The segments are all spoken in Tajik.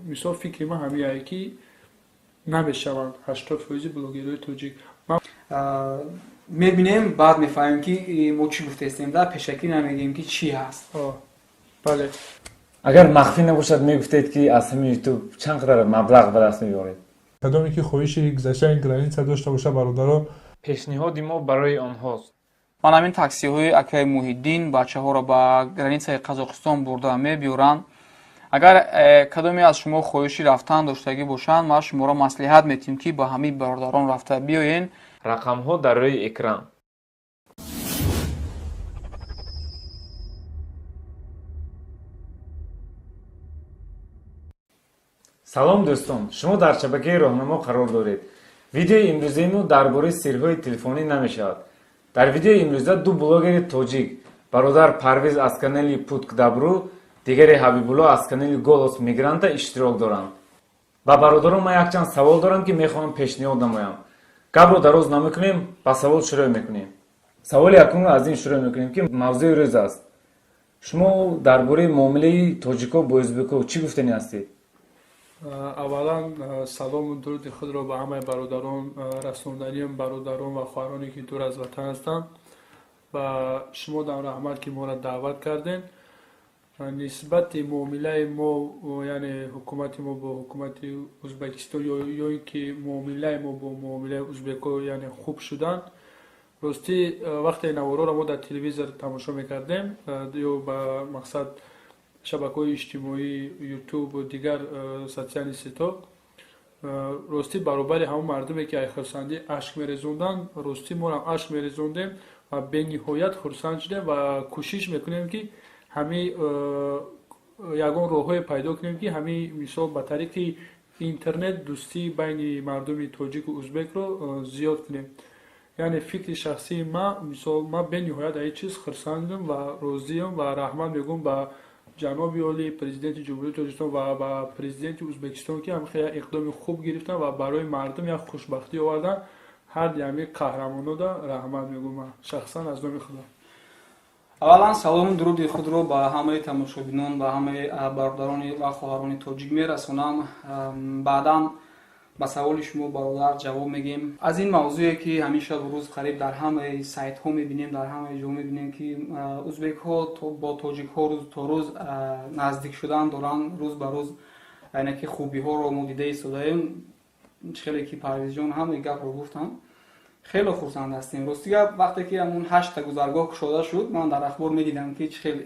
Мисол, фикри ман ҳамиае, ки намешаванд 80% блогерҳои тоҷик. Мебинем, баъд мефаҳмем, ки мо чӣ гуфтаистем, да пешакӣ намегӯем, ки чӣ ҳаст. Бале. Агар махфӣ набошад, мегуфтед, ки аз ҳамин Ютуб чанд қадар маблағ ба даст меоред? Кадоме ки хоҳиши гузаштани граница дошта боша, бародаро, пешниҳоди мо барои онҳост. Ман ҳамин таксиҳои акаи Муҳиддин бачаҳоро ба границаи Қазоқистон бурда мебиёранд. Агар кадоме аз шумо хоҳиши рафтан доштагӣ бошанд, ман шуморо маслиҳат метиҳем, ки ба ҳамин бародарон рафта биёен. Рақамҳо дар рӯи экран. Салом, дӯстон, шумо дар шабакаи Роҳнамо қарор доред. Видеои имрӯзаи мо дар бораи сирҳои телефонӣ намешавад. Дар видеои имрӯза ду блогери тоҷик, бародар Парвиз аз канали Путь к добру, дигаре Ҳабибулло аз канали Голос мигранта иштирок доранд. Ба бародарон ман якчанд савол дорам, ки мехоҳам пешниҳод намоям. Гапро дароз намекунем, ба савол шурӯъ мекунем. Саволи якумро аз ин шурӯъ мекунем, ки мавзӯи рӯз аст. Шумо дар бораи муомилаи тоҷикҳо бо ӯзбекҳо чӣ гуфтанӣ ҳастед? Аввалан, салому дуруди худро ба ҳамаи бародарон расонданиям, бародарон ва хоҳароне, ки дур аз ватан ҳастанд. Ва шумо дам раҳмат, ки моро даъват кардем. Нисбати муомилаи мо, яъне ҳукумати мо бо ҳукумати Ӯзбекистон ё ин ки муомилаи мо бо муомилаи ӯзбекҳо, яъне хуб шудан, ростӣ, вақте наворҳоро мо дар телевизор тамошо мекардем ё ба мақсад шабакаҳои иҷтимоӣ, Ютубу дигар социальный сетьҳо, ростӣ, баробари ҳамон мардуме, ки ай хурсандӣ ашк мерезонданд, ростӣ, моам ашк мерезондем ва бениҳоят хурсанд шудем. Ва кӯшиш мекунем, ки ҳамин ягон роҳҳое пайдо кунем, ки ҳамин мисол ба тариқи интернет дӯстии байни мардуми тоҷику узбекро зиёд кунем. Яъне фикри шахсии ман, мисол, ман бениҳоят аз ин чиз хурсандам ва розиам ва раҳмат мегӯям ба ҷаноби олӣ, Президенти Ҷумҳурии Тоҷикистон ва ба Президенти Ӯзбекистон, ки ҳам хеле иқдоми хуб гирифтанд ва барои мардум як хушбахтӣ оварданд. Ҳарди ҳамин қаҳрамонода раҳмат мегӯям ман шахсан аз номи худам. Аввалан, салому дуруди худро ба ҳамаи тамошобинон, ба ҳамаи бародарони ва хоҳарони тоҷик мерасонам. Баъдан ба саволи шумо, бародар, ҷавоб мегӯем. Аз ин мавзӯе, ки ҳамин шабу рӯз қариб дар ҳамаи сайтҳо мебинем, дар ҳамаи ҷо мебинем, ки узбекҳо бо тоҷикҳо рӯз то рӯз наздик шудан доранд, рӯз ба рӯз, яъне ки хубиҳоро мо дида истодаем. Хеле ки Парвизҷон ҳамаи гапро гуфтанд, хеле хурсанд ҳастем. Рости гап, вақте ки ҳамун ҳашта гузаргоҳ кушода шуд, ман дар ахбор медидам, ки чӣ хел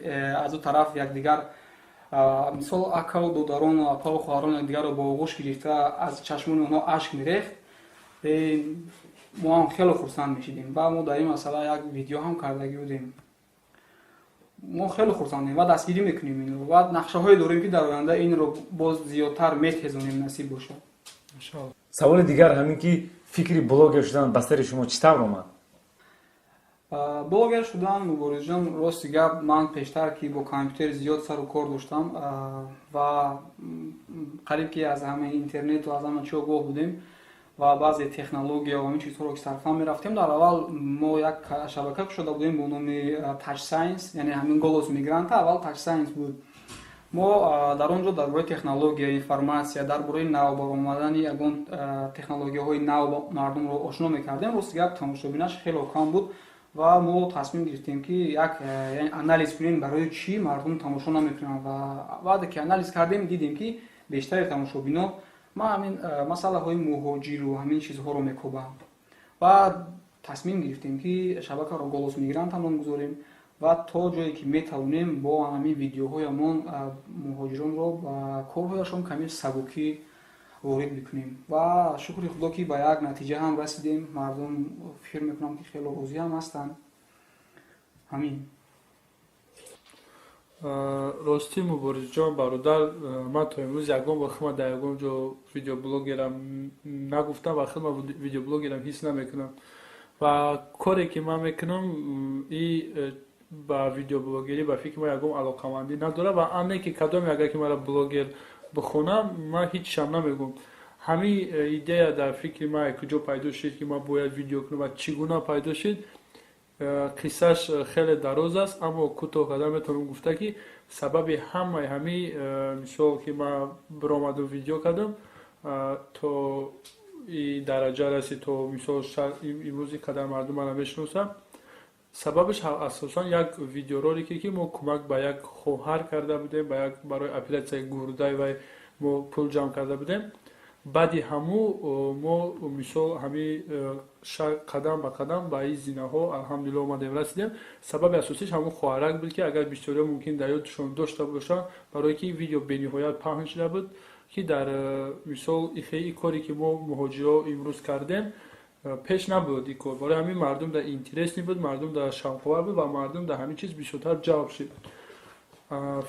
аз ӯ тараф якдигар, мисол, акаву додарону апаву хоҳарон якдигарро бо оғӯш гирифта, аз чашмони онҳо ашк мерехт, мо ҳам хеле хурсанд мешидем. Ва мо дар ин масъала як видео ҳам кардагӣ будем. Мо хеле хурсандем ва дастгирӣ мекунем инро ва нақшаҳое дорем, ки дар оянда инро боз зиёдтар метезонем, насиб бошад. Саволи дигар ҳамин, ки фикри блогер шудан ба сари шумо чӣ тавр омад? Блогер шудан, Муборизҷон, рости гап, ман пештар ки бо компютер зиёд сару кор доштам ва қариб ки аз ҳамаи интернету аз ҳама чӣ огоҳ будем ва баъзе технология ва ҳамин чизҳоро ки сарфаҳм мерафтем, дар аввал мо як шабака кушода будем бо номи Touch Science, яъне ҳамин Голос мигранта аввал Touch Science буд. Мо дар он ҷо дар бораи технология, информатсия, дар бораи нав баромадани ягон технологияҳои нав мардумро ошно мекардем. Рости гап, тамошобинаш хело кам буд ва мо тасмим гирифтем, ки як анализ кунем, барои чӣ мардум тамошо намекунанд. Ва баъде ки анализ кардем, дидем, ки бештари тамошобино ма ҳамин масъалаҳои муҳоҷиру ҳамин чизҳоро мекобанд. Ва тасмим гирифтем, ки шабакаро Голос мигранта ном гузорем ва то ҷое ки метавонем, бо ҳамин видеоҳоямон муҳоҷиронро ба корҳояшон каме сабукӣ ворид бикунем. Ва шукри Худо, ки ба як натиҷа ҳам расидем. Мардум, фикр мекунам, ки хело розӣ ҳам ҳастанд. Ҳамин. Ростӣ, Муборизҷон, бародар, ман то имрӯз ягон бор худма дар ягон ҷо видеоблогерам нагуфтам ва худма видеоблогерам ҳис намекунам. Ва коре ки ман мекунам, и ба видеоблогерӣ, ба фикри ман, ягон алоқамандӣ надорад. Ва ане ки кадоме агар ки маро блогер бихонам, ман ҳечшам намегӯм. Ҳамин идея дар фикри ман куҷо пайдо шуд, ки ман бояд видео кунам ва чӣ гуна пайдо шуд? Қиссааш хеле дароз аст, аммо кӯтоҳ карда метавонам гуфта, ки сабаби ҳамаи ҳамин, мисол, ки ман биромаду видео кардам, то и дараҷа расид, то мисол имрӯз ин қадар мардум мана мешиносанд, сабабаш асосан як видеоролике, ки мо кӯмак ба як хоҳар карда будем, ба як барои оператсияи гурдаи вай мо пул ҷамъ карда будем. Баъди ҳаму мо, мисол, ҳами қадам ба қадам ба ин зинаҳо, алҳамдулилло, омадем, расидем. Сабаби асосиш ҳамун хоҳарак буд, ки агар бисёриҳо мумкин дар ёдшон дошта бошанд, барое ки видео бениҳоят паҳн шуда буд, ки дар, мисол, и коре, ки мо муҳоҷирҳо имрӯз кардем, пеш набуд ин кор. Барои ҳамин мардум дар интересный буд, мардум дар шавқовар буд ва мардум дар ҳамин чиз бисёртар ҷалб шуд.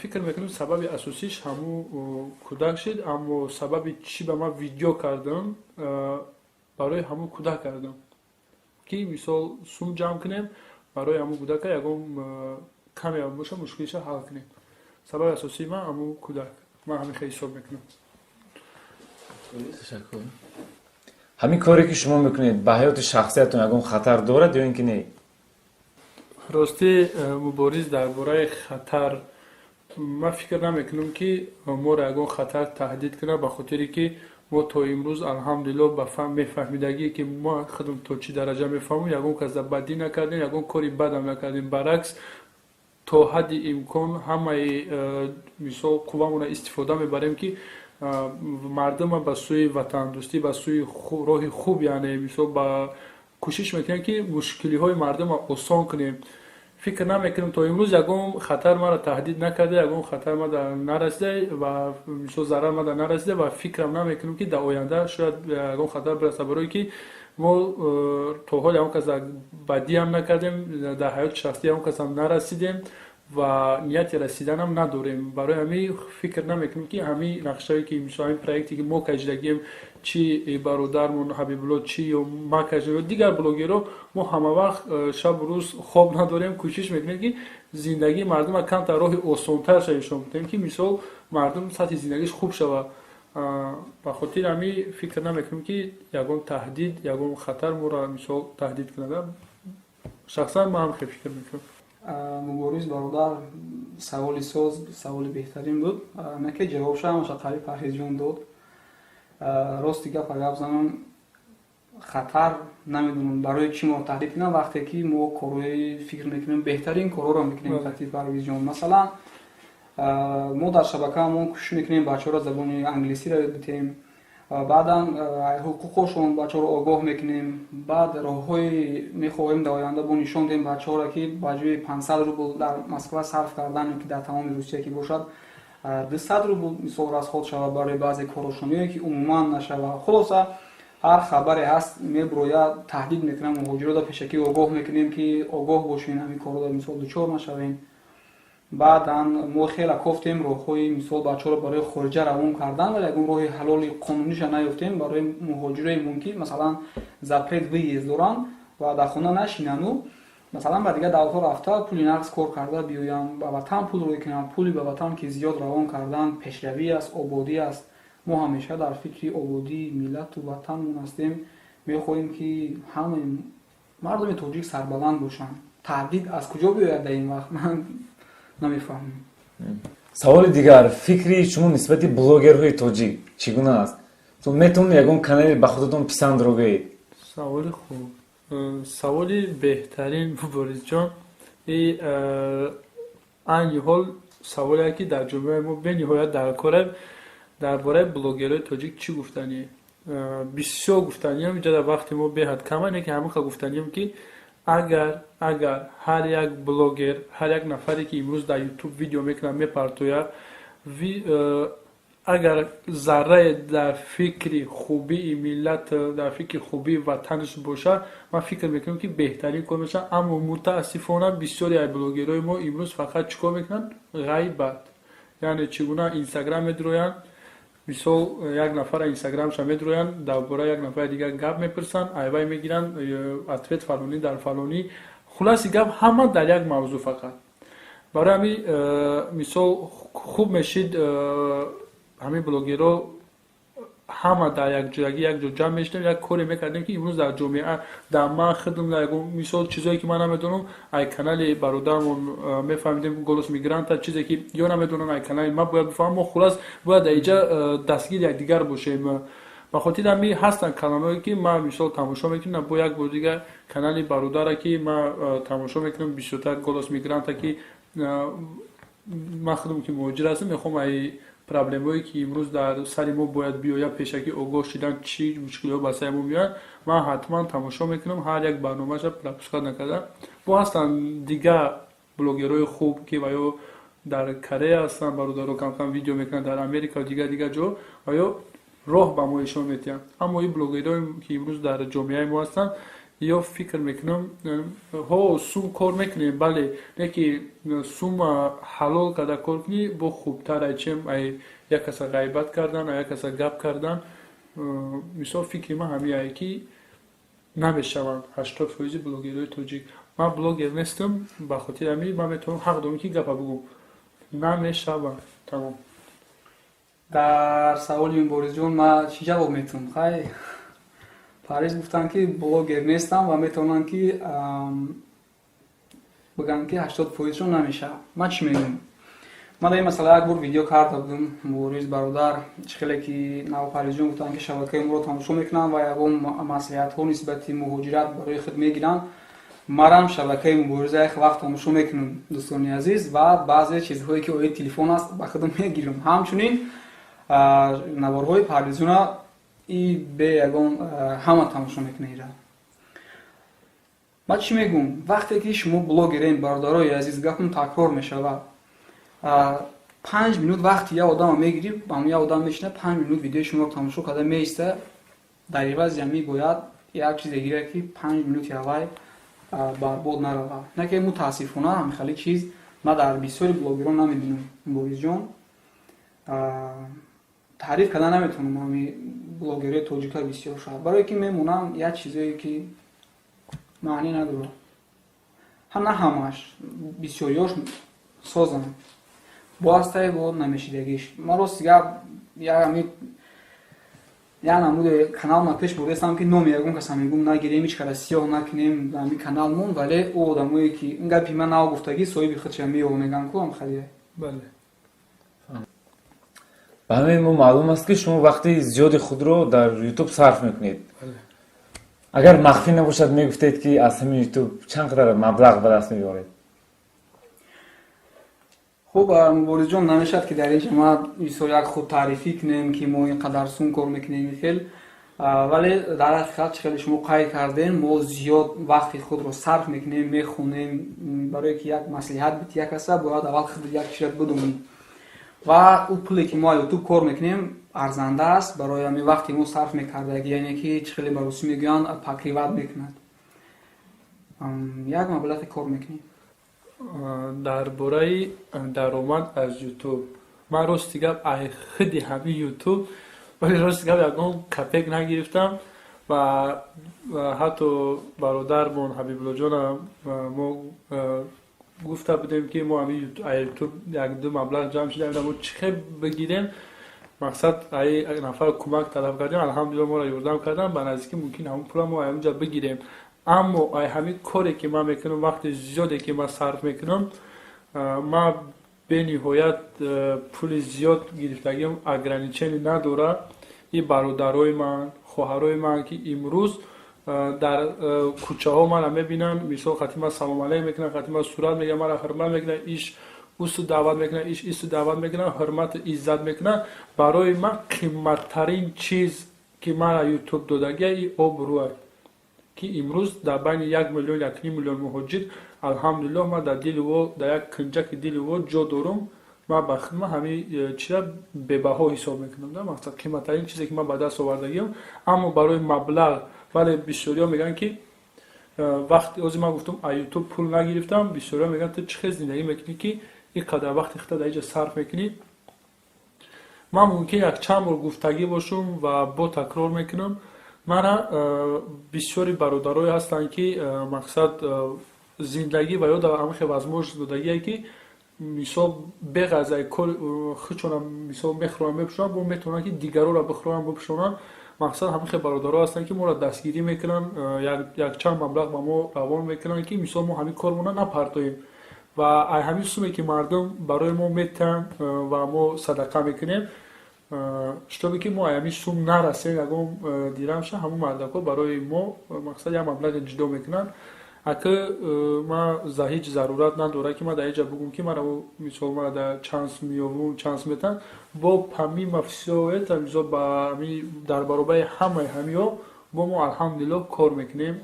Фикр мекунам, сабаби асосиш ҳамун кӯдак шид. Аммо сабаби чӣ ба ман видео кардам, барои ҳамун кӯдак кардам, ки, мисол, сум ҷамъ кунем, барои ҳамун кӯдака ягон каме боша мушкилиша ҳал кунем. Сабаби асосии ман ҳамун кӯдак, ман ҳамин хел ҳисоб мекунам. Ташаккур. Ҳамин коре, ки шумо мекунед, ба ҳаёти шахсиятон ягон хатар дорад ё ин ки не? Ростӣ, Мубориз, дар бораи хатар ман фикр намекунам, ки моро ягон хатар таҳдид кунад, ба хотире ки мо то имрӯз, алҳамдулилло, ба мефаҳмидагие, ки мо худам то чӣ дараҷа мефаҳмам, ягон кас бадӣ накардем, ягон кори бадам накардем. Баръакс, то ҳадди имкон ҳамаи, мисол, қуввамонро истифода мебарем, ки мардума ба сӯи ватандӯстӣ, ба сӯи роҳи хуб, яъне, мисол, ба кӯшиш мекунем, ки мушкилиҳои мардумро осон кунем. Фикр намекунам, то имрӯз ягон хатар маро таҳдид накарда, ягон хатар мада нарасида ва, мисол, зарар мада нарасида ва фикрам намекунам, ки дар оянда шояд ягон хатар бирасад, барое ки мо то ҳол ягон кас бадиам накардем, дар ҳаёти шахсӣ ягон касам нарасидем ва нияти расиданам надорем. Барои ҳамин фикр намекунем, ки ҳамин нақшае, ки, мисол, ҳамин проекте, ки мо кашидагием, чи бародармон Ҳабибулло, чи ё ма кашида, дигар блогерҳо, мо ҳама вақт шабу рӯз хоб надорем, кӯшиш мекунем, ки зиндагии мардума камтар роҳи осонтар шавишон бидем, ки, мисол, мардум сатҳи зиндагиш хуб шавад. Ба хотири ҳамин фикр намекунем, ки ягон таҳдид, ягон хатар моро, мисол, таҳдид кунад. Шахсан ман ҳам хел фикр мекунам. Мубориз бародар, саволи соз, саволи беҳтарин буд. Наке ҷавобша ҳамаша қариб Парҳезҷон дод. Рости гап агар занам, хатар намедонам барои чӣ моро таҳдид кунам, вақте ки мо корҳои, фикр мекунем, беҳтарин корҳоро мекунем хати Парвизҷон. Масалан, мо дар шабакаамон кӯшиш мекунем бачаҳоро забони англисиро ёд бидиҳем, баъдан ҳуқуқҳошон бачаҳоро огоҳ мекунем, баъд роҳҳои мехоҳем дар оянда бо нишон диҳем бачаҳоро, ки ба ҷои 500 рубл дар Москва сарф кардан ё ки дар тамоми Русия ки бошад, 200 рубл, мисол, расход шавад барои баъзе корҳошон ё ки умуман нашавад. Хулоса, ҳар хабаре ҳаст, мебурояд, таҳдид мекунам, муҳоҷирода пешакӣ огоҳ мекунем, ки огоҳ бошен, ҳамин корҳода, мисол, дучор нашавем. Баъдан мо хеле кофтем роҳҳои, мисол, бачаҳоро барои хориҷа равон кардан, вале ягон роҳи ҳалоли қонуниша наёфтем барои муҳоҷироемон, ки, масалан, запрет выезд доранд ва дар хона нашинану, масалан, ба дигар давлатҳо рафта, пули нақд кор карда биёянд, ба ватан пул рӯй кунанд. Пули ба ватан ки зиёд равон кардан, пешравӣ аст, ободӣ аст. Мо ҳамеша дар фикри ободии миллату ватанмон ҳастем. Мехоҳем, ки ҳамаи мардуми тоҷик сарбаланд бошанд. Таҳдид аз куҷо биёяд дар ин вақт, ман намефаҳмам. Саволи дигар: фикри шумо нисбати блогерҳои тоҷик чӣ гуна аст? Метавонед ягон канали ба худатон писандро гӯед? Саволи хуб, саволи беҳтарин, Муборизҷон. И айни ҳол саволе, ки дар ҷомеаи мо бениҳоят дар корем. Дар бораи блогерҳои тоҷик чӣ гуфтанӣ? Бисёр гуфтаниам, инҷа дар вақти мо беҳад кам, не ки ҳамин хел гуфтаниам, ки агар ҳар як блогер, ҳар як нафаре, ки имрӯз дар Ютуб видео мекунад, мепартояд, агар заррае дар фикри хубии миллат, дар фикри хубии ватанаш бошад, ман фикр мекунам, ки беҳтарин кор мешавад. Аммо мутаассифона бисёре аз блогерҳои мо имрӯз фақат чӣ кор мекунанд? Ғайбат. Яъне чӣ гуна? Инстаграм медуроянд, мисол, як нафара инстаграмша медуроянд, дар бораи як нафари дигар гап мепурсанд, айвай мегиранд, ответ фалонӣ дар фалонӣ. Хулоси гап, ҳама дар як мавзӯъ фақат. Барои ҳамин, мисол, хуб мешид ҳамин блогерҳо Ҳама дар якҷоягӣ як ҷо ҷамъ мешудем, як коре мекардем, ки имрӯз дар ҷомеа дар ман худам мисол чизое ки ман намедонам, ай канали бародарамон мефаҳмидем, «Голос мигранта», чизе ки ё намедонам, ай канали ман бояд бифаҳмам. Мо хулас бояд дар иҷа дастгири якдигар бошем. Ба хотири ҳамин ҳастанд каналҳое, ки ман мисол тамошо мекунам. Бо як бор дигар канали бародара, ки ман тамошо мекунам бисёртар, «Голос мигранта», ки ман худам ки муҳоҷир ҳастам, мехоҳам ай проблемое, ки имрӯз дар сари мо бояд биёяд, пешакӣ огоҳ шидан, чӣ мушкилиҳо ба сари мо меояд. Ман ҳатман тамошо мекунам, ҳар як барномаша пропускать накарда. Бо ҳастанд дигар блогерҳои хуб, ки ва ё дар Корея ҳастанд, бародаро камкам видео мекунанд, дар Америка ва дигар дигар ҷо, ва ё роҳ ба мо ишон метиҳанд. Аммо ин блогерое, ки имрӯз дар ҷомеаи мо ҳастанд, ё фикр мекунам, ҳо, сум кор мекунем, бале, не ки сум ҳалол карда кор кунӣ бо хубтар, ай чем ай як каса ғайбат кардан, ай як каса гап кардан. Мисол, фикри ман ҳамин, ки намешаванд 80% блогерҳои тоҷик. Ман блогер нестам, ба хотири ҳамин ман метавонам, ҳақ дорам, ки гапа бигӯм: намешаванд, тамом. Дар саволи Муборизҷон ман чӣ ҷавоб метавонам? Хай, Парвиз гуфтанд, ки блогер нестам ва метавонанд, ки бигӯянд, ки 80%шон намешавад. Ман чӣ мегӯям? Ман дар ин масъала як бор видео карда будам. Мубориз бародар, чӣ хеле ки нав Парвизҷон гуфтанд, ки шабакаи моро тамошо мекунанд ва ягон маслиҳатҳо нисбати муҳоҷират барои худ мегиранд, марам шабакаи Мубориза як вақт тамошо мекунам, дӯстони азиз, ва баъзе чизҳое, ки оиди телефон аст, ба худам мегирам. Ҳамчунин наворҳои Парвизҷона и бе ягон ҳама тамошо мекунад ира. Ман чӣ мегӯм? Вақте ки шумо блогерен, бародарои азиз, гапам такрор мешавад, 5 минут вақти як одама мегирӣ, ҳамн як одам мешина, 5 минут видеои шуморо тамошо карда меиста, дар ивази ҳамин бояд як чизе гирад, ки 5 минути аввай барбод наравад. На ки мутаассифона ҳамин чиз ман дар бисёри блогерон намебинам. Борисҷон, таъриф карда наметавонам ҳами блогерҳои тоҷика бисёр шавад, барое ки мемонам як чизое, ки маънӣ надорад. На ҳамаш, бисёриёш созанд, бо ҳастае, бо намешидагиш. Ман рости гап як намуди канал ма пеш бурдастам, ки номи ягон каса мегум нагирем, ҳеч кара сиёҳ накунем ҳами каналмон, вале ӯ одамое, ки ин гапи ман нав гуфтагӣ, соҳиби худша меё меган ку ҳам. Бале. Ба ҳамаи мо маълум аст, ки шумо вақти зиёди худро дар Ютуб сарф мекунед. Агар махфӣ набошад, мегуфтед, ки аз ҳамин Ютуб чанд қадар маблағ ба даст меоред? Хуб, Муборизҷон, намешавад, ки дар ин ҷа ма мисол як худтаърифӣ кунем, ки мо ин қадар сум кор мекунем хел, вале дар ҳақиқат, чӣ хеле шумо қайд кардем, мо зиёд вақти худро сарф мекунем, мехонем, барое ки як маслиҳат бити як каса, бояд аввал худ як чиза бидонӣ. Ва ӯ пуле, ки мо аз Ютуб кор мекунем, арзанда аст барои ҳамин вақти мо сарф мекардаги, яъне ки чӣ хеле ба русӣ мегӯянд, покрывать мекунад. Як маблағе кор мекунем. Дар бораи даромад аз Ютуб, ман рости гап ай худи ҳамин Ютуб, вале рости гап, ягон копейка нагирифтам. Ва ҳатто бародармон Ҳабибуллоҷона мо гуфта будем, ки мо ҳамин Ютуб як-ду маблағ ҷамъ шуда, мо чӣ хел бигирем. Мақсад, ай нафар кӯмак талаб кардем, алҳамдулилла, моро ёрдам кардан. Ба наздикӣ мумкин ҳамон пула мо ҳаминҷа бигирем. Аммо ай ҳамин коре, ки ман мекунам, вақти зиёде, ки ман сарф мекунам, ман бениҳоят пули зиёд гирифтагиам ограничение надорад. И бародарои ман, хоҳарои ман, ки имрӯз дар кӯчаҳо мана мебинанд, мисол, хати ман салом алейк мекунанд, хати ман сурат мегиранд, мара ҳурмат мекунанд, иш усу даъват мекунанд, иш ису даъват мекунанд, ҳурмату иззат мекунанд. Барои ман қимматтарин чиз, ки мана Ютуб додагия, и обрӯа, ки имрӯз дар байни 1 миллион, 1.5 миллион муҳоҷир, алҳамдулиллоҳ, ман дар дили во, дар як кунҷаки дили во ҷо дорум. Ман ба хидмат ҳамин чиза бебаҳо ҳисоб мекунам да, мақсад, қиматтарин чизе, ки ман ба даст овардагиам. Аммо барои маблағ, вале бисёриҳо мегӯянд, ки вақти ози ман гуфтам, а Ютуб пул нагирифтам, бисёриҳо мегӯянд: «Ту чӣ хел зиндагӣ мекунӣ, ки ин қадар вақти худта дар инҷа сарф мекунӣ?» Ман мумкин як чанд бор гуфтагӣ бошум ва бо такрор мекунам: мана бисёри бародарое ҳастанд, ки мақсад, зиндагӣ ва ё дар ҳамин хел возможность додагие, ки Мисол, беғарз кор худшона, мисол, мехӯранд, мепӯшонанд, бо метавонанд, ки дигароро бихӯронанд, бипӯшонанд. Мақсад, ҳамин хел бародаро ҳастанд, ки моро дастгирӣ мекунанд, якчанд маблағ ба мо равон мекунанд, ки мисол мо ҳамин кормона напартоем. Ва ай ҳамин суме, ки мардум барои мо метиҳанд ва мо садақа мекунем, чтобы ки мо ай ҳамин сум нарасем, ягон дирамша ҳамун мардако барои мо, мақсад, як маблағе ҷудо мекунанд. Ака, ма за ҳеҷ зарурат надорад, ки ма дар ҳеҷа бугум, ки мара, мисол, мара дар чанд сум меёвум, чанд сум метаҳанд. Бо помимо всё это, мисол, ба дар баробари ҳамаи ҳамиҳо бо мо, алҳамдулиллоҳ, кор мекунем.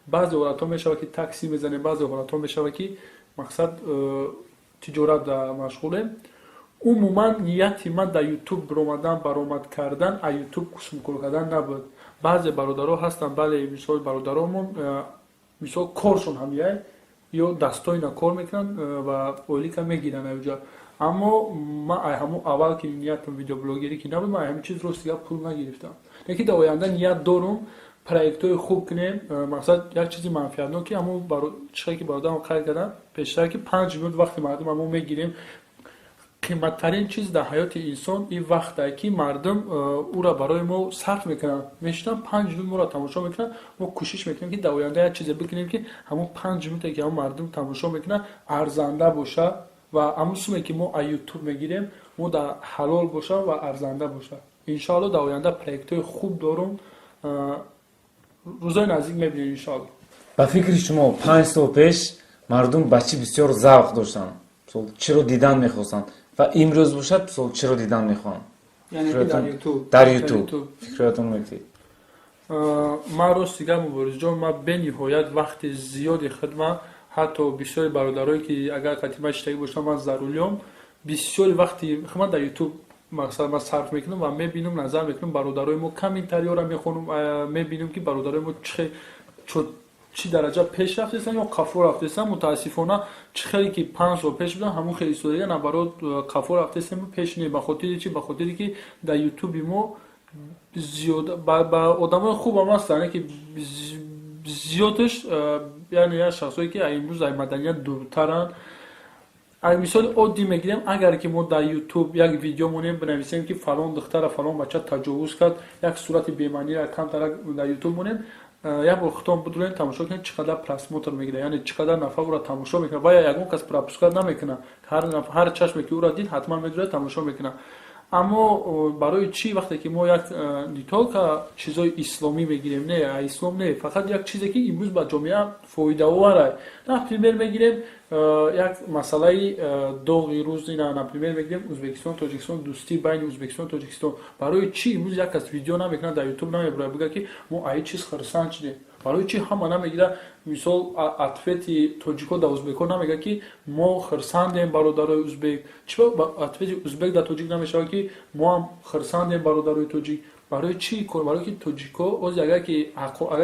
Баъзе ҳолатҳо мешавад, ки такси мезанем, баъзе ҳолатҳо мешавад, ки, мақсад, тиҷорат машғулем. Умуман, нияти ман дар Ютуб биромадан, баромад кардан, а Ютуб кусмкор кардан набуд. Баъзе бародаро ҳастанд, бале, мисол, бародаромон, мисол, коршон ҳамияй ё дастойна кор мекунанд ва ойлика мегиранд аюҷа. Аммо ман ай ҳамун аввал, ки ниятам видеоблогерӣ ки набуд, ман ҳамин чиз, рости гап, пул нагирифтам. Лекин дар оянда ният дорум проектҳои хуб кунем. Мақсад, як чизи манфиатнок, ки ҳамун чихе ки бародарам қайд кардам пештар, ки 5 минут вақти мардум мо мегирем. Қиматтарин чиз дар ҳаёти инсон ин вақтае, ки мардум ӯра барои мо сарф мекунанд, мешинанд, 5 минут моро тамошо мекунанд. Мо кӯшиш мекунем, ки дар оянда як чизе бикунем, ки ҳамон 5 минуте, ки ҳамон мардум тамошо мекунанд, арзанда бошад ва ҳамон суме, ки мо аз Ютуб мегирем, мо дар ҳалол бошад ва арзанда бошад. Иншоалло, дар оянда проектҳои хуб дорум, рӯзои наздик мебинем, иншоалло. Ба фикри шумо, 5 сол пеш мардум ба чӣ бисёр завқ доштанд, чиро дидан мехостанд ва имрӯз бошад, мисол, чиро дидан мехоҳанд? Дар Ютуб фикрҳоятон мегӯед. Ман, рости гап, Муборизҷон, ман бениҳоят вақти зиёди хидма, ҳатто бисёри бародарое, ки агар қатима иштагӣ бошам, ман зарулиём, бисёри вақти хидма дар Ютуб, мақсад, ман сарф мекунам ва мебинам, назар мекунам, бародарои мо комментариёро мехонам, мебинам, ки бародарои мо чӣ дараҷа пеш рафтестанд ё қафо рафтестанд. Мутаассифона, чӣ хеле ки 5 сол пеш буданд, ҳамон хеле истодага, наоборот, қафо рафтестем, пеш не. Ба хотири чи? Ба хотире ки дар Ютуби мо зиёд ба одамои хубам ҳастанд, ки зиёдаш, яъне як шахсое, ки имрӯз аз маданият дуртаранд. Мисоли оддӣ мегирем: агар ки мо дар Ютуб як видео монем, бинависем, ки фалон духтара фалон бача таҷовуз кард, як сурати бемаънира камтара дар Ютуб монем, як бор худтон бидурен, тамошо кунед, чӣ қадар просмотр мегирад, яъне чӣ қадар нафар ӯро тамошо мекунад. Ва ягон кас пропускать намекунад, ҳар чашме, ки ӯро дид, ҳатман медурад, тамошо мекунад. Аммо барои чӣ вақте ки мо як не только чизои исломӣ мегирем, не ислом не, фақат як чизе, ки имрӯз ба ҷомеа фоидаовар, например, мегирем як масъалаи доғи рӯз, ина, например, мегирем Ӯзбекистон, Тоҷикистон, дӯстӣ байни Ӯзбекистон, Тоҷикистон. Барои чӣ имрӯз як кас видео намекунад, дар Ютуб намебурад, бигӯяд, ки мо аи чиз хурсанд шудем? Барои чӣ ҳама намегирад, мисол, ответи тоҷико дар узбекҳо намегӯяд, ки мо хурсандем, бародарои узбек? Чӣ ответи узбек дар тоҷик намешавад, ки мо ҳам хурсандем, бародарои тоҷик? Барои чӣ кор? Барои ки тоҷико ози агар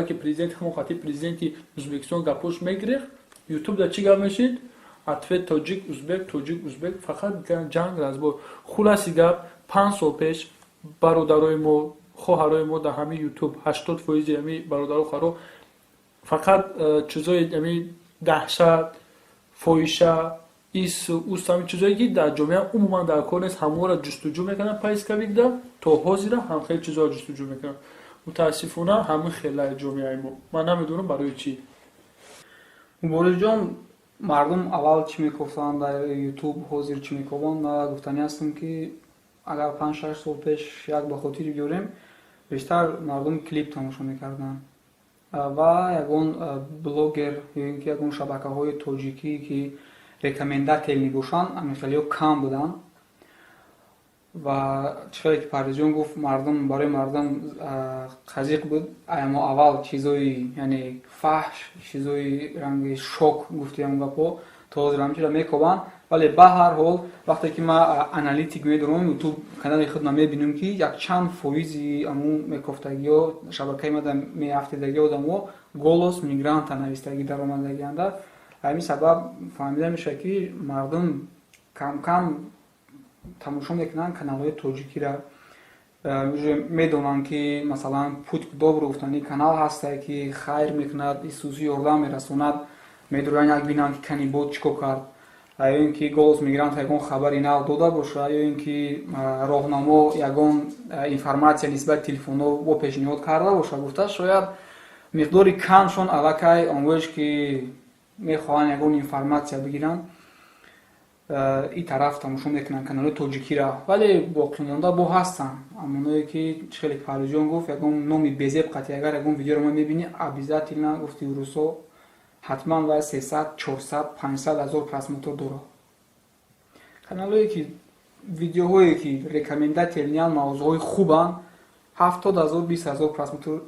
ки президенти ҳамон хати президенти Узбекистон гапош мегирехт, Ютуб дар чӣ гап мешид? Ответ тоҷик узбек, тоҷик узбек, фақат ҷанг, разбор. Хулоси гап, 5 сол пеш бародарои мо, хоҳарои мо дар ҳамин Ютуб, 80 фоизи ҳамин бародаро, хоҳаро фақат чизои ҳамин даҳшат, фоҳиша, ис ус, ҳамин чизое, ки дар ҷомеа умуман дар кор нест, ҳамонро ҷустуҷӯ мекарданд поисковикда. То ҳозира ҳам хеле чизоро ҷустуҷӯ мекунанд. Мутаассифона, ҳамин хелаи ҷомеаи мо, ман намедонам барои чӣ. Муборизҷон, мардум аввал чӣ мекофтанд дар Ютуб, ҳозир чӣ мекобанд? Ма гуфтанӣ ҳастам, ки агар 5-6 сол пеш як ба хотир биёрем, бештар мардум клип тамошо мекарданд ва ягон блогер ё ин ки ягон шабакаҳои тоҷикӣ, ки рекомендательный бошанд, ҳамин кам буданд. Ва чӣ хеле ки Парвизҷон гуфт, мардум, барои мардум қазиқ буд аямо аввал чизои, яъне фаҳш, чизои ранги шок, гуфти ҳамон гапҳо, то ҳозир ҳамин чизро мекобанд. Вале ба ҳар ҳол, вақте ки ман аналитик медорам Ютуб канали худро, мебинам, ки якчанд фоизи ҳамун мекофтагиҳо, шабакаи мада меафтидагӣ одамо «Голос мигранта» навистагӣ даромадагианда. Ҳамин сабаб фаҳмида мешавад, ки мардум камкам тамошо мекунанд каналҳои тоҷикира, уже медонанд, ки масалан «Путь к добру» гуфтани канал ҳастае, ки хайр мекунад, исуси ёрдам мерасонад. Медоранд як бинанд, ки Канибод чӣ кор кард. ё ин ки Голос мигрант ягон хабари нав дода боша, ё ин ки Роҳнамо ягон информатсия нисбати телефонҳо бо пешниҳод карда боша, гуфта, шояд миқдори камшон аллакай онвоеш ки мехоҳанд ягон информатсия бигиранд, и тараф тамошо мекунанд каналҳои тоҷикира. Вале боқимонда бо ҳастанд амоное ки, чӣ хеле Парвизҷон гуфт, ягон номи безеб қатъи агар ягон видеоро ма мебинӣ, обязательно, гуфти русо, ҳатман вай 300, 400, 500 ҳазор просмотр дорад. Каналҳое ки видеоҳое ки рекомендательный ан, мавзӯъҳои хубанд, 70 000, 20 000 просмотр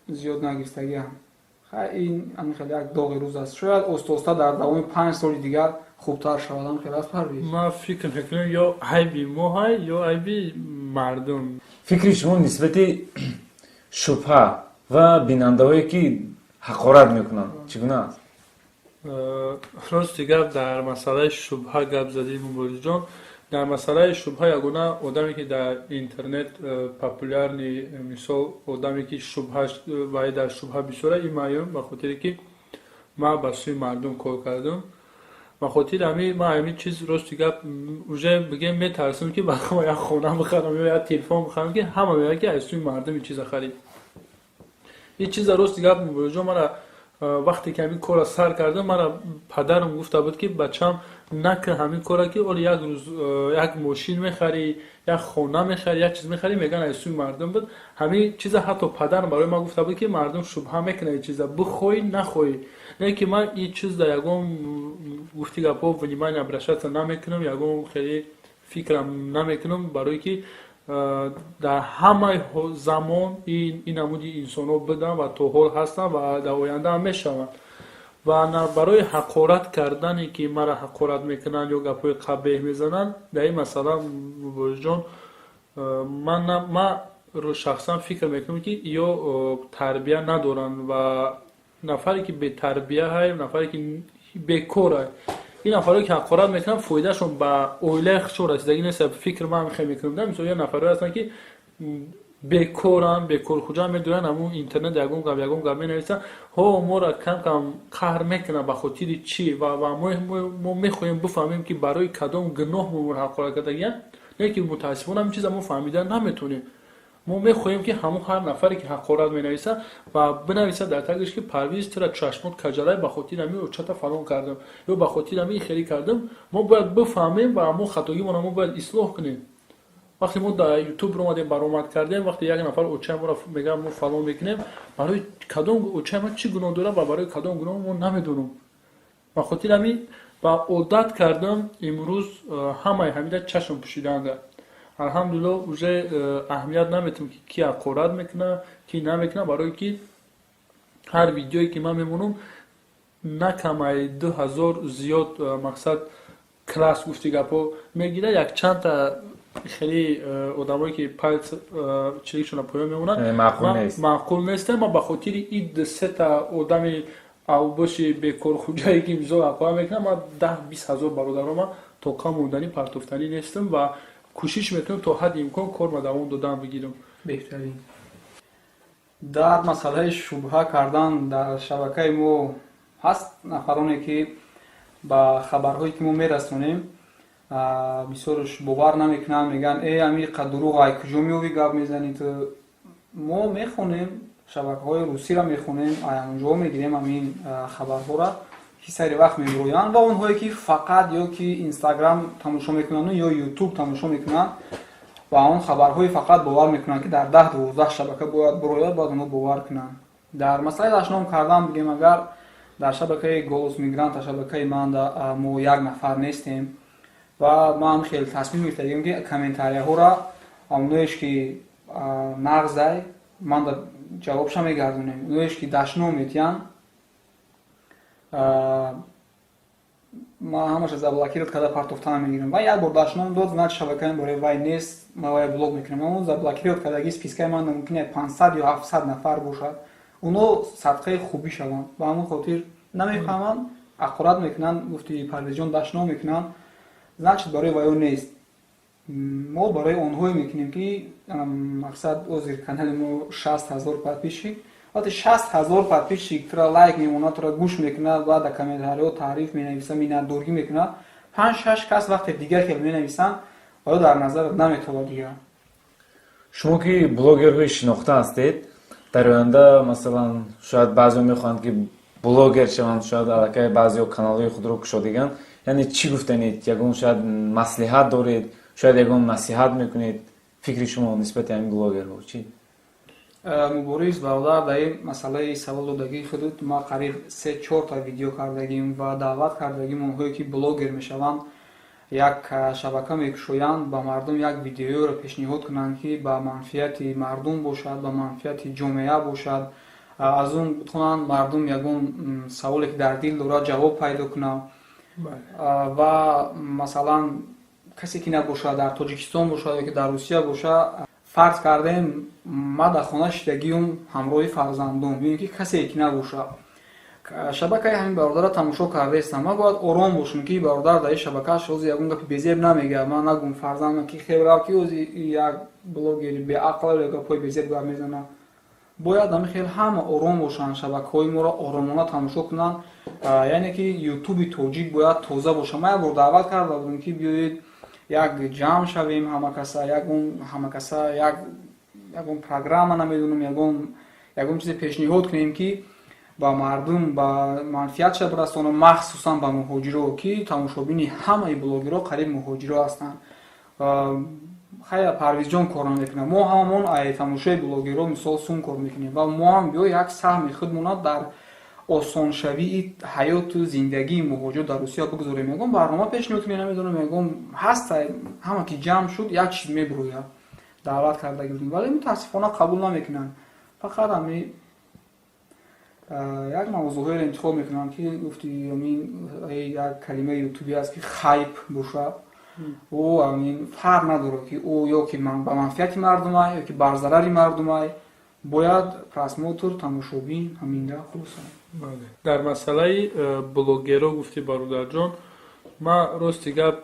зиёд нагирифтагиам. Ин ҳамин хеле як доғи рӯз аст. Шояд оста оста дар давоми 5 соли дигар хубтар шавад. Ҳам хеле аст, Парвиз? Ман фикр мекунам, ё айби мо ҳай, ё айби мардум. Фикри шумо нисбати шубҳа ва бинандаҳое ки ҳақорат мекунанд, чӣ гуна аст? Рости гап, дар масъалаи шубҳа гап задем, Муборизҷон. Дар масъалаи шубҳа ягона одаме ки дар интернет популярный, мисол, одаме ки шубҳаш вай дар шубҳа бисёра, ин маъюм, ба хотире ки ман ба сӯи мардум кор кардам. Ба хотири ҳамин ман ҳамин чиз, рости гап, уже бигем, метарсам ки ба як хона бихарам ё як телефон бихарам, ки ҳама мегӯяд, ки аз сӯи мардум ин чиза харид. Ин чиза, рости гап, Муборизҷон, мара вақте ки ҳамин корро сар кардам, мара падарам гуфта буд, ки бачам, накун ҳамин корра, ки оли як рӯз як мошин мехарӣ, як хона мехарӣ, як чиз мехарӣ, мегӯянд аз сӯи мардум буд. Ҳамин чиза ҳатто падарам барои ман гуфта буд, ки мардум шубҳа мекунад ин чиза, бихоҳӣ, нахоҳӣ. Не ки ман ин чиз дар ягон, гуфти гапҳо, внимание обращаться намекунам, ягон хеле фикрам намекунам, барое ки дар ҳамаи замон ин намуди инсонҳо буданд ва то ҳол ҳастанд ва дар оянда ҳам мешаванд. Ва барои ҳақорат кардане ки мара ҳақорат мекунанд ё гапҳои қабеҳ мезананд, дар ин масъала, Муборизҷон, ман шахсан фикр мекунам, ки ё тарбия надоранд ва нафаре ки бетарбия ҳай, нафаре ки бекор ҳай, ин нафарое ки ҳақорат мекунанд, фоидаашон ба оилаи худшон расидагӣ нест. Фикр ман хел мекунам. Мисол, я нафарое ҳастанд, ки бекоранд, бекорхуҷа медоянд, ҳамун интернет ягон гап менависанд. Ҳо, моро кам кам қаҳр мекунанд. Ба хотири чӣ? Ва мо мехоҳем бифаҳмем, ки барои кадом гуноҳ мо ҳақорат кардагиянд. Не ки мутаассифона ҳамин чиза мо фаҳмида наметонем. Мо мехоҳем, ки ҳамон ҳар нафаре ки ҳақорат менависад ва бинависад дар тагиш, ки Парвиз, тура чашмот каҷалай, ба хотири ҳамин очата фалон кардам ё ба хотири ҳамин хелӣ кардам. Мо бояд бифаҳмем ва ҳамон хатогимонро мо бояд ислоҳ кунем. Вақте мо дар Ютуб омадем, баромад кардем, вақте як нафар очаи моро мегӯяд, мо фалон мекунем, барои кадом очаи ма чӣ гуноҳ дорад ва барои кадом гуноҳ, мо намедонам. Ба хотири ҳамин ба одат кардам, имрӯз ҳамаи ҳамида чашм пӯшидаанда. Алҳамдулилло, уже аҳамият наметам, ки ки ҳақорат мекунад, ки намекунад, барое ки ҳар видеое ки ман мемонам, на камай 2000 зиёд, мақсад, класс, гуфти гапҳо, мегирад. Якчандта хеле одамое ки палец чирикшона поён мемонанд, маъқул нестам. Ман ба хотири ин сета одами авбоши бекорхуҷае ки мисол ҳақорат мекунад, ман 10-20 ҳазор бародарома тоқа монданӣ, партофтанӣ нестам ва кӯшиш мекунам то ҳадди имкон корма давом додан бигирам. Беҳтарин. Дар масъалаи шубҳа кардан, дар шабакаи мо ҳаст нафароне, ки ба хабарҳое ки мо мерасонем, бисёрш бовар намекунанд, мегӯянд: «Э, амиқа дурӯғ, ай куҷо меёвӣ, гап мезанӣ ту?» Мо мехонем, шабакаҳои русиро мехонем, онҷо мегирем ҳамин хабарҳоро, ки сари вақт мебироянд. Ва онҳое ки фақат ё ки Инстаграм тамошо мекунанд ё Ютуб тамошо мекунанд ва он хабарҳои фақат бовар мекунанд, ки дар 10-12 шабака бояд бирояд, бояд онҳо бовар кунанд. Дар масъалаи дашном кардан бигем, агар дар шабакаи Голос мигранта, шабакаи ман, мо як нафар нестем ва ман хеле тасмим гирифтагим, ки комментарияҳоро, оноеш ки нағзай, ман ҷавобша мегардонем, оноеш ки дашном метиҳанд, ман ҳамаша заблокировать карда партофтана мегирам. Вай як бор дашном дод, значит, шабакаи бораи вай нест, ман вай блок мекунам. Он заблокировать кардаги спискаи ман мумкин як 500 ё 700 нафар бошад. Оно садқаи хубӣ шаванд. Ба ҳамон хотир намефаҳманд, ҳақорат мекунанд, гуфти Парвезҷон, дашном мекунанд, значит, барои вайо нест. Мо барои онҳое мекунем, ки мақсад, озир канали мо 60 000 подписчик. Вақте 60 000 подписчик тура лайк мемонад, тура гӯш мекунад ва дар комментариҳо таъриф менависа, миннатдорӣ мекунад. Панҷ, шаш кас вақте дигар хел менависанд, оё дар назарат наметобад дигар. Шумо ки блогерҳои шинохта ҳастед, дар оянда, масалан, шояд баъзеҳо мехоҳанд, ки блогер шаванд, шояд аллакай баъзеҳо каналҳои худро кушодаганд, яъне чӣ гуфтанед? Ягон шояд маслиҳат доред, шояд ягон насиҳат мекунед? Фикри шумо нисбати ҳамин блогерҳо чӣ? Мубориз бародар, дар ин масъалаи савол додагии худут ма қариб се чорта видео кардагим ва даъват кардагим онҳое, ки блогер мешаванд, як шабака мекушоянд, ба мардум як видеоеро пешниҳод кунанд, ки ба манфиати мардум бошад, ба манфиати ҷомеа бошад, аз он битонанд мардум ягон саволе, ки дар дил дорад, ҷавоб пайдо кунад. Ва масалан, касе ки набошад, дар Тоҷикистон бошад ё ки дар Русия бошад, фарз кардем, ма дар хона шидагиюм ҳамроҳи фарзандом ё ин ки касе ки набошад, шабакаи ҳамин бародарро тамошо кардаистам, ман бояд ором бошам, ки бародар дар ин шабакааш ҳозир ягон гапи безеб намегӯяд. Ман нагум фарзандам, ки хебрав, ки ҳозир як блогери беақл ё гапҳои безеб гап мезанад. Бояд ҳамин хел ҳама ором бошанд, шабакаҳои моро оромона тамошо кунанд, яъне ки Ютуби тоҷик бояд тоза бошад. Ман як бор даъват карда будам, ки биёед, як ҷамъ шавем, ҳама каса ягон, ҳама каса як ягон программа, намедонам, ягон чизе пешниҳод кунем, ки ба мардум ба манфиатша бирасонам, махсусан ба муҳоҷиро, ки тамошобини ҳамаи блогерҳо қариб муҳоҷиро ҳастанд. Хая, Парвизҷон кор намекунад, мо ҳамамон ай тамошои блогерҳо, мисол, сум кор мекунем ва мо ҳам биё як саҳми худмона дар осоншавии ҳаёту зиндагии муҳоҷир дар Русия бигузорем, ягон барнома пешниҳод кунем, намедонам, ягон ҳаста, ҳама ки ҷамъ шуд, як чиз мебурӯяд. Даъват кардаги будем, вале мутаассифона қабул намекунанд. Фақат ҳами як мавзӯъҳоеро интихоб мекунанд, ки гуфти амин як калимаи ютубӣ аст, ки хайп бошад. Ӯ амин фарқ надорад, ки ӯ ё ки ба манфиати мардумай, ё ки бар зарари мардумай, бояд просмотр, тамошобин, ҳаминда хулоса. Дар масъалаи блогерро гуфти, бародарҷон, ман рости гап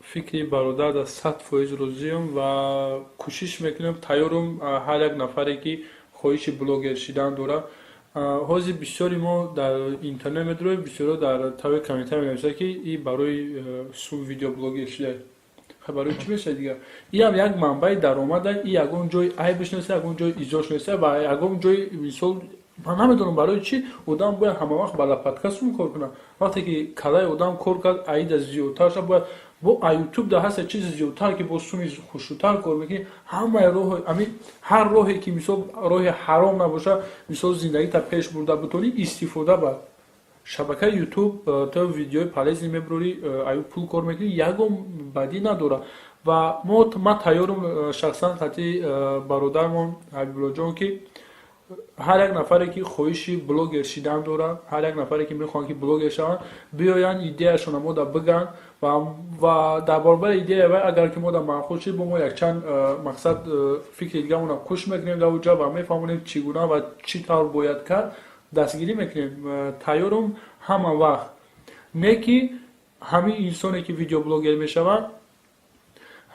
фикри бародар дар 100% розиам ва кӯшиш мекунем, тайёрум ҳар як нафаре, ки хоҳиши блогер шидан дорад. Ҳозир бисёри мо дар интернет медуроем, бисёро дар тави комментар менависад, ки и барои сум видеоблогер шида, барои чӣ мешавад дигар? Иам як манбаи даромада, и ягон ҷои айбш нест, ягон ҷои изош нест ва ягон ҷои, мисол, ман намедонам, барои чӣ одам бояд ҳамавақт ба лопатка сум кор кунад. Вақте ки калаи одам кор кард, аида зиёдтар шад, бояд бо ютуб да ҳаста чизи зиёдтар, ки бо суми хушрӯтар кор мекунӣ. Ҳамаи роҳ, ами ҳар роҳе ки, мисол, роҳи ҳаром набошад, мисол, зиндагита пеш бурда бутонӣ, истифода бар. Шабакаи Ютуб то видеои полезный мебурорӣ, аю пул кор мекунӣ, ягон бадӣ надорад. Ва ман тайёрам шахсан хати бародармон Ҳабибуллоҷон, ки ҳар як нафаре, ки хоҳиши блогер шидан дорад, ҳар як нафаре, ки мехоҳанд, ки блогер шаванд, биёянд, идеяшонро мода бигӯянд ва дар баробари идея вай, агар ки мода маъқул шид, бо мо якчанд мақсад, фикри дигаамонро кӯш мекунем дар уҷа ва мефаҳмонем, чӣ гуна ва чӣ тавр бояд кард, дастгирӣ мекунем, тайёрум ҳама вақт. Не ки ҳамин инсоне, ки видеоблогер мешавад,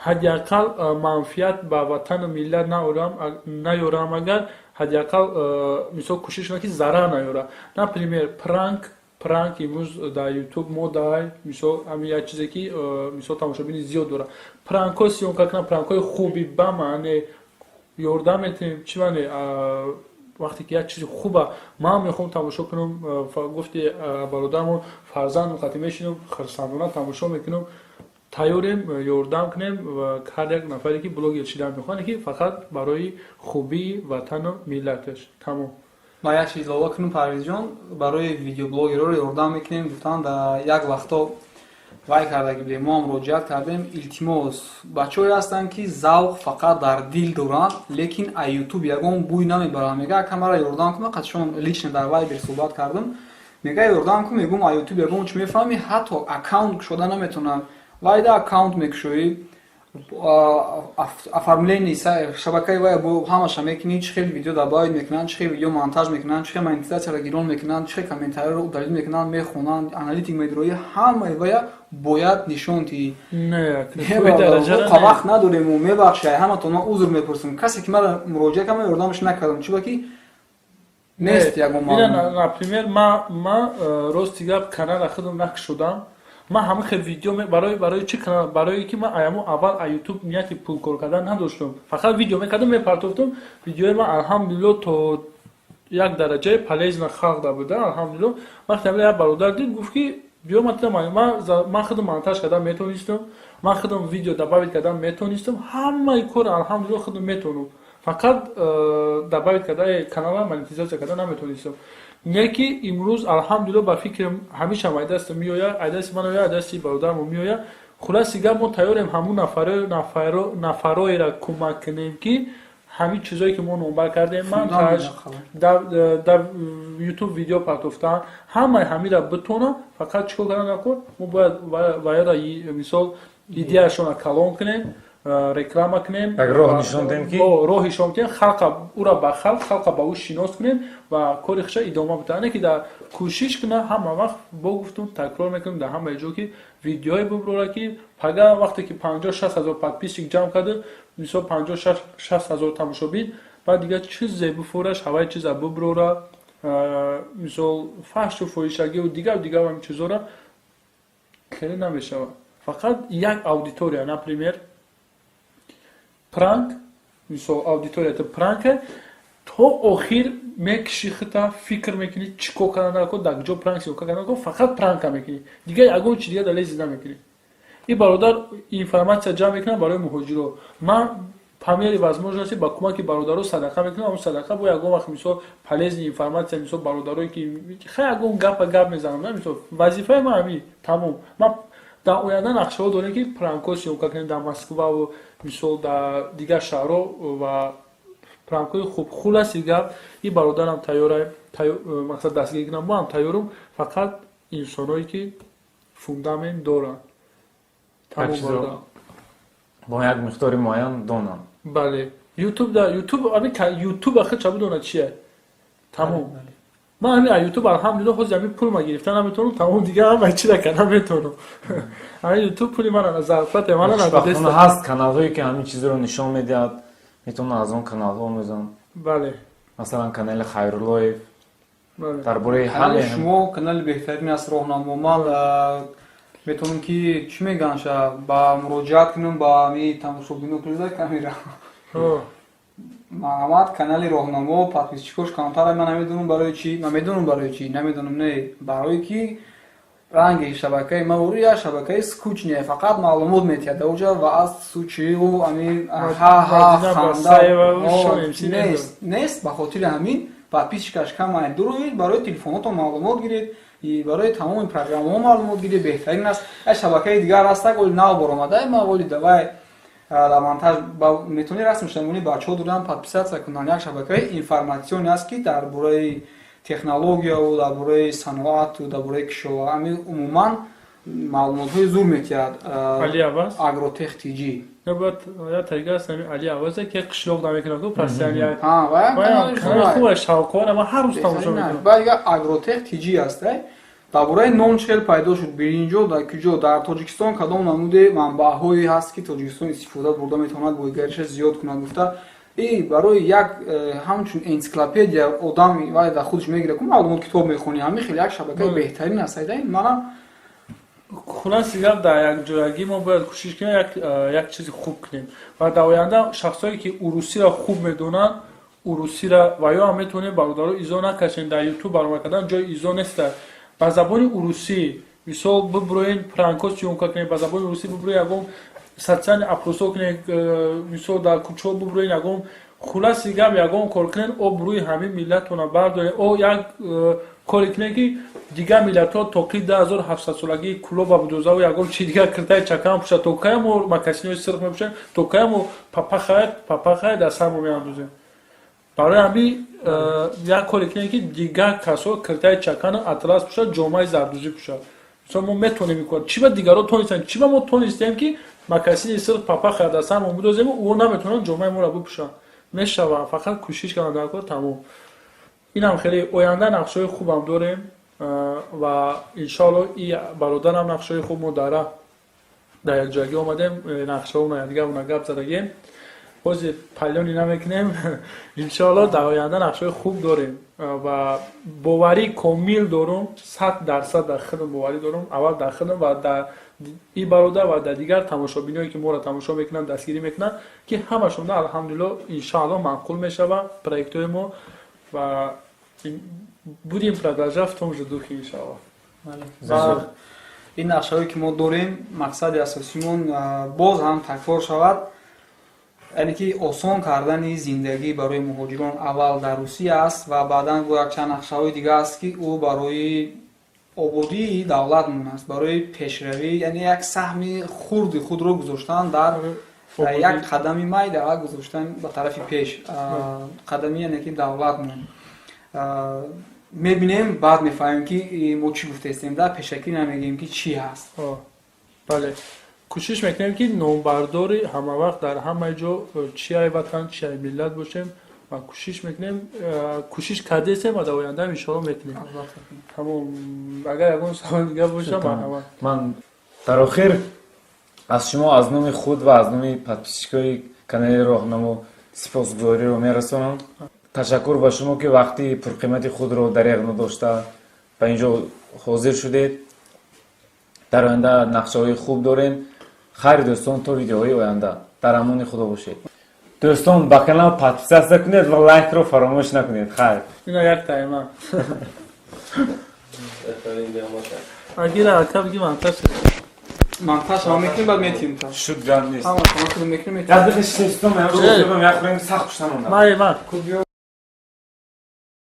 ҳадди ақал манфиат ба ватану миллат наёрам, агар ҳадди ақал, мисол, кӯшиш кунад, ки зарар наёрад. Например, пранк имрӯз дар Ютуб модай, мисол, ҳамин як чизе, ки, мисол, тамошобини зиёд дорад, пранкҳо съёмка кунад, пранкҳои хуби ба маъне ёрдам метиҳем, чӣ маъне? Вақте ки як чизи хуба ман мехоҳам тамошо кунам, гуфти бародарамон, фарзандам қати мешинам, хурсандона тамошо мекунам. Тайёрем ёрдам кунем ва ҳар як нафаре, ки блогер шидан мехоҳад, ки фақат барои хубии ватану миллаташ, тамом. Ма як чиз илова кунам, Парвизҷон. Барои видеоблогерҳоро ёрдам мекунем гуфтан, дар як вақто вай кардаги будем, мо ҳам муроҷиат кардем. Илтимос, бачаҳое ҳастанд, ки завқ фақат дар дил доранд, лекин а Ютуб ягон бӯй намебаранд. Мега, ака, мара ёрдам кун. Қатишон лично дар Вайбер суҳбат кардам. Мега, ёрдам кун. Мегӯм, а Ютуб ягон чӣ мефаҳмӣ? Ҳатто аккаунт кушода наметавонад. Вайда аккаунт мекушоӣ, оформление шабакаи вай ҳамаша мекунӣ, чӣ хел видео добавить мекунанд, чӣ хел видео монтаж мекунанд, чӣ хел монетизатсияро гирон мекунанд, чӣ хел комментариро удалить мекунанд, мехонанд, аналитик медроӣ, ҳамаи вая бояд нишон диҳӣ. Вақт надорему, мебахши, ҳаматон ман узр мепурсам. Касе ки мара муроҷиат кард, ман ёрдамаш накардам, чӣ ба ки нест ягон. Например, ма рости гап, канала худам накушодам. Ман ҳама хел видео барои чӣ канал, барое ки ман аямо аввал а Ютуб нияти пулкор кардан надоштум, фақат видео мекардам, мепартофтум. Видеои ман, алҳамдулилло, то як дараҷаи полезно халқ да буда, алҳамдулилло. Вақте ҳамин як бародар дид, гуфт ки биё, ман худам монтаж кардан метонистам, ман худам видео добавить кардан метонистам, ҳамаи кор, алҳамдулилло, худам метонам, фақат добавить карда канала монетизация кардан наметонистам. Не ки имрӯз, алҳамдулилло, ба фикрам, ҳамешам ай дасти меояд, ай дасти ман ояд, ай дасти бародарамо меояд. Хулоси гап, мо тайёрем ҳамун нафароеро кӯмак кунем, ки ҳамин чизое ки мо номбар кардем, монтаж, дар Ютуб видео партофтан, ҳамаи ҳамира битонам. Фақат чӣ кор кардан накун, мо бояд ваёра, мисол, идеяшона калон кунем, реклама кунем. Як роҳ нишон диҳем ки роҳ нишон диҳем халқа, ура ба халқ, халқа ба ӯ шинос кунем ва кори хуша идома бидиҳем. Не ки дар кӯшиш куна, ҳама вақт бо гуфтум, такрор мекунем, дар ҳамаи ҷо ки видеое буброра, ки пага вақте ки 50-60 ҳазор подписчик ҷамъ карда, мисол, 50-60 ҳазор тамошобин, баъд дигар чизе бифураш, ҳаваи чиза буброра, мисол, фаҳшу фоҳишагиву дигар дигар ҳамин чизора хеле намешавад. Фақат як аудитория, например, пранк, мисол, аудиторията пранка то охир мекиши, хита фикр мекунӣ, чӣ кор кардан ко, дар куҷо пранк съёмка кардан ко, фақат пранка мекунӣ, дигар ягон чи дигар дар лези намекунӣ. И бародар информация ҷамъ мекунам барои муҳоҷиро. Ман по мере возможности ба кӯмаки бародаро садақа мекунам. Он садақа бо ягон вақт, мисол, полезный информация, мисол, бародарое ки хай ягон гапа гап мезанам, на, мисол, вазифаи ман ҳамин, тамом. Ман дар оянда нақшаҳо дорем, ки пранкҳо съёмка кунем дар Москваву, мисол, дар дигар шаҳрҳо ва пранкҳои хуб. Хулоси гап, и бародарам тайёра, мақсад, дастгирӣ кунам, мо ҳам тайёрум, фақат инсоное ки фундамент доранд. Тамом, бародар. Бо як миқдори муайян донанд. Бале, Ютуб, да, Ютуб, ами Ютуб ахир ча бидонад чие, тамом. Ман ҳамин а Ютуб, алҳамдулилло, ҳозир ҳамин пул ма гирифта наметавонам, тамом, дигар ҳамаи чиза карда метавонам. Ҳамин Ютуб пули мана, зарплата мана. Хушбахтона, ҳаст каналҳое ки ҳамин чизро нишон медиҳад, метавонад аз он каналҳо омӯзанд. Бале. Масалан, канали Хайруллоев дар бораи ҳамаи шумо канали беҳтарин аст, Роҳнамо. Ман метавонам ки чӣ мегӯянд, ба муроҷиат кунам ба ами тамошобино кунда камера. Марҳамат, канали Роҳнамо, подписчикош камтар. Ман намедонам барои чӣ, ман медонам барои чӣ, намедонам, не, барои ки ранги шабакаи ма як шабакаи скучный, фақат маълумот метиҳад дар ва аз сучиву ами ҳа-ҳа ханда нест, нест. Ба хотири ҳамин подписчикаш камай. Дуруид, барои телефонотон маълумот гиред, барои тамоми программаҳо маълумот гиред, беҳтарин аст. Як шабакаи дигар аст, оли нав баромада, ма оли давай дар монтаж метавонӣ расм шамони, бачаҳо доранд подписаться кунанд. Як шабакаи информатсионӣ аст, ки дар бораи технологияву дар бораи саноату дар бораи кишоварӣ умуман маълумотҳои зур метиҳад. Агротех ТЖ. Али Аваз ки қишлоқ намекунад, постоянно хуб шавқовар, ман ҳар рӯз тамошо мекунам. Баъд дигар Агротех ТЖ аст, дар бораи нон чӣ хел пайдо шуд, биринҷо дар куҷо, дар Тоҷикистон кадом намуди манбаъҳое ҳаст, ки Тоҷикистон истифода бурда метавонад, бойгариша зиёд кунад, гуфта и барои як ҳамчун энсиклопедия одам вай дар худаш мегирад, ку маълумот, китоб мехонӣ, ҳамин хеле як шабакаи беҳтарин аст. Мана. Хулоси гап, дар якҷоягӣ мо бояд кӯшиш кунем, як чизи хуб кунем ва дар оянда шахсое ки урусиро хуб медонанд, урусира ва ё ҳам метавонем, бародаро, изо накашем, дар Ютуб баромад кардан ҷои изо неста. Ба забони урусӣ, мисол, бибуроен, пранко съёмка кунем, ба забони урусӣ бибуроен, ягон социальный опросо кунем, мисол, дар кӯчаҳо бибуроен, ягон, хулоси гап, ягон кор кунем, обрӯи ҳамин миллатона бардорем, о як коре кунем, ки дигар миллатҳо тоқи 2700-солагии кулоба будозаву ягон чи дигар киртаи чакам пӯшад, то кая мо макасинои сирх мепӯшем, то кая мо папахая дар сармо меандозем. Барои ҳамин як коре кунем, ки дигар касо киртаи чакану атлас пӯшад, ҷомаи зардузӣ пӯшад. Мисол, мо метавонем ин кор. Чӣ ба дигарро тонистем, чӣ ба мо тонистем, ки макасини сирх, папаха дар сармо бидозему, ӯ наметавонанд ҷомаи моро бипӯшанд? Мешаванд, фақат кӯшиш кардан дар кор, тамом. Инам хеле оянда нақшаҳои хубам дорем ва иншоалло и бародарам нақшаҳои хуб. Мо дар якҷоягӣ омадем, нақшаҳо якдигарона гап задагем. Ҳозир палёный намекунем. Иншоалло, дар оянда нақшаҳои хуб дорем ва боварии комил дорум, 100% дар худам боварӣ дорум. Аввал дар худам ва дар и бародар ва дар дигар тамошобиное, ки моро тамошо мекунанд, дастгирӣ мекунанд, ки ҳамашонда, алҳамдулилло, иншоалло, маъқул мешавад проектҳои мо ва будем продолжать в том же духе, иншоалло. Ин нақшаҳое, ки мо дорем, мақсади асосимон, боз ҳам такрор шавад, яъне ки осон кардани зиндагӣ барои муҳоҷирон аввал дар Русия аст ва баъдан бо якчанд нақшаҳои дига аст, ки ӯ барои ободии давлатмон аст, барои пешравӣ, яъне як саҳми хурди худро гузоштан дар як қадами майда гузоштан ба тарафи пеш қадами, яъне ки давлатмон. Мебинем, баъд мефаҳмем, ки мо чӣ гуфтаистем, да пешакӣ намегӯем, ки чӣ ҳаст. Бале, кӯшиш мекунем, ки номбардори ҳамавақт дар ҳамаи ҷо, чи ай ватан, чи ай миллат бошем ва кӯшиш мекунем, кӯшиш кардесем ва дар ояндаам, иншоалло, мекунем. Тамом. Агар ягон савол дига боша, марҳамат. Ман дар охир аз шумо аз номи худ ва аз номи подписчикои канали Роҳнамо сипосгузориро мерасонам. Ташаккур ба шумо, ки вақти пурқимати худро дареғ надошта ба ин ҷо ҳозир шудед. Дар оянда нақшаҳои хуб дорем. Хайр, дӯстон, то видеоҳои оянда дар амони Худо бошед. Дӯстон, ба канал подписаться кунед ва лайкро фаромӯш накунед. Хайр. Ина як тайма агира, ака, биги, монтаж. Монтаж ҳама мекунем, баъд метиҳем. Шуд, гап нест. Ҳама мекунем. Як дақиқа шишестом, як хӯрем, сахт хушнамонда. Май ма. Кубиё.